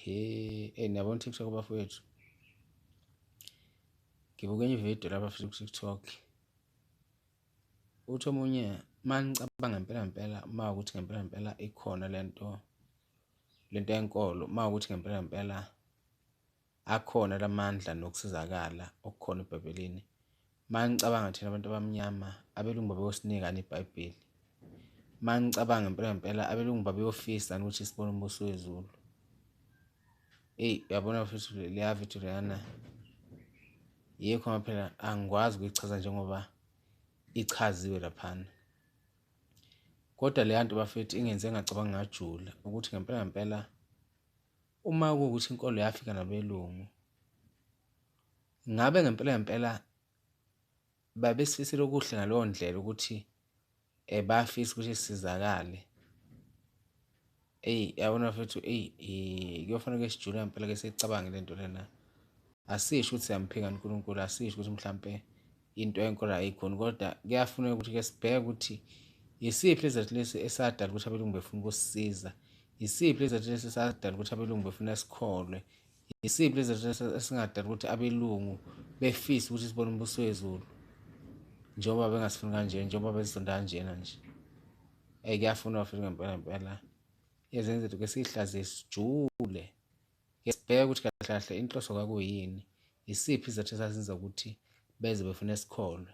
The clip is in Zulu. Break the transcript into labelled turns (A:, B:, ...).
A: He, eh niyabona TikTok bafowethu. Ngibuke enye ividiyo lapha futhi ku-TikTok. Uthi omunye uma ngicabanga ngempela ngempela uma ukuthi ngempela ngempela ikhona lento lento yenkolo uma ukuthi ngempela ngempela akhona lamandla nokusizakala okukhona eBhayibhelini. Uma ngicabanga thina abantu abamnyama abelungu babeyosinikani iBhayibheli. Uma ngicabanga ngempela ngempela abelungu babeyofisa ukuthi sibone umbuso wezulu. Eyi uyabona futhi leya video leyana yikho ngoba phela angikwazi ukuyichaza njengoba ichaziwe laphana. Kodwa leya nto bafethu ingenze ngacabanga ngajula ukuthi ngempela ngempela uma kuwukuthi inkolo yafika nabelungu ngabe ngempela ngempela babesifisela okuhle ngaleyo ndlela ukuthi um bayafisa ukuthi sisizakale. Eyi yabona mfethu eyi kuyofanele ke sijule ngempela ke sicabange le nto lena. Asisho ukuthi siyamphika uNkulunkulu, asisho ukuthi mhlampe into yenkolo ayikhona kodwa kuyafuneka ukuthi ke sibheke ukuthi yisiphi isizathu lesi esadala ukuthi abelungu befuna ukusisiza, yisiphi isizathu lesi esadala ukuthi abelungu befuna sikholwe, yisiphi isizathu esingadala ukuthi abelungu befise ukuthi sibone umbuso wezulu njengoba bengasifuni kanje, njengoba besizonda kanjena nje. Eyi kuyafunwa futhi ngempela ngempela ezinye izinto ke siyihlaziye sijule ke sibheke ukuthi kahle kahle inhloso kwakuyini, isiphi isizathu esasenza ukuthi beze befune sikholwe.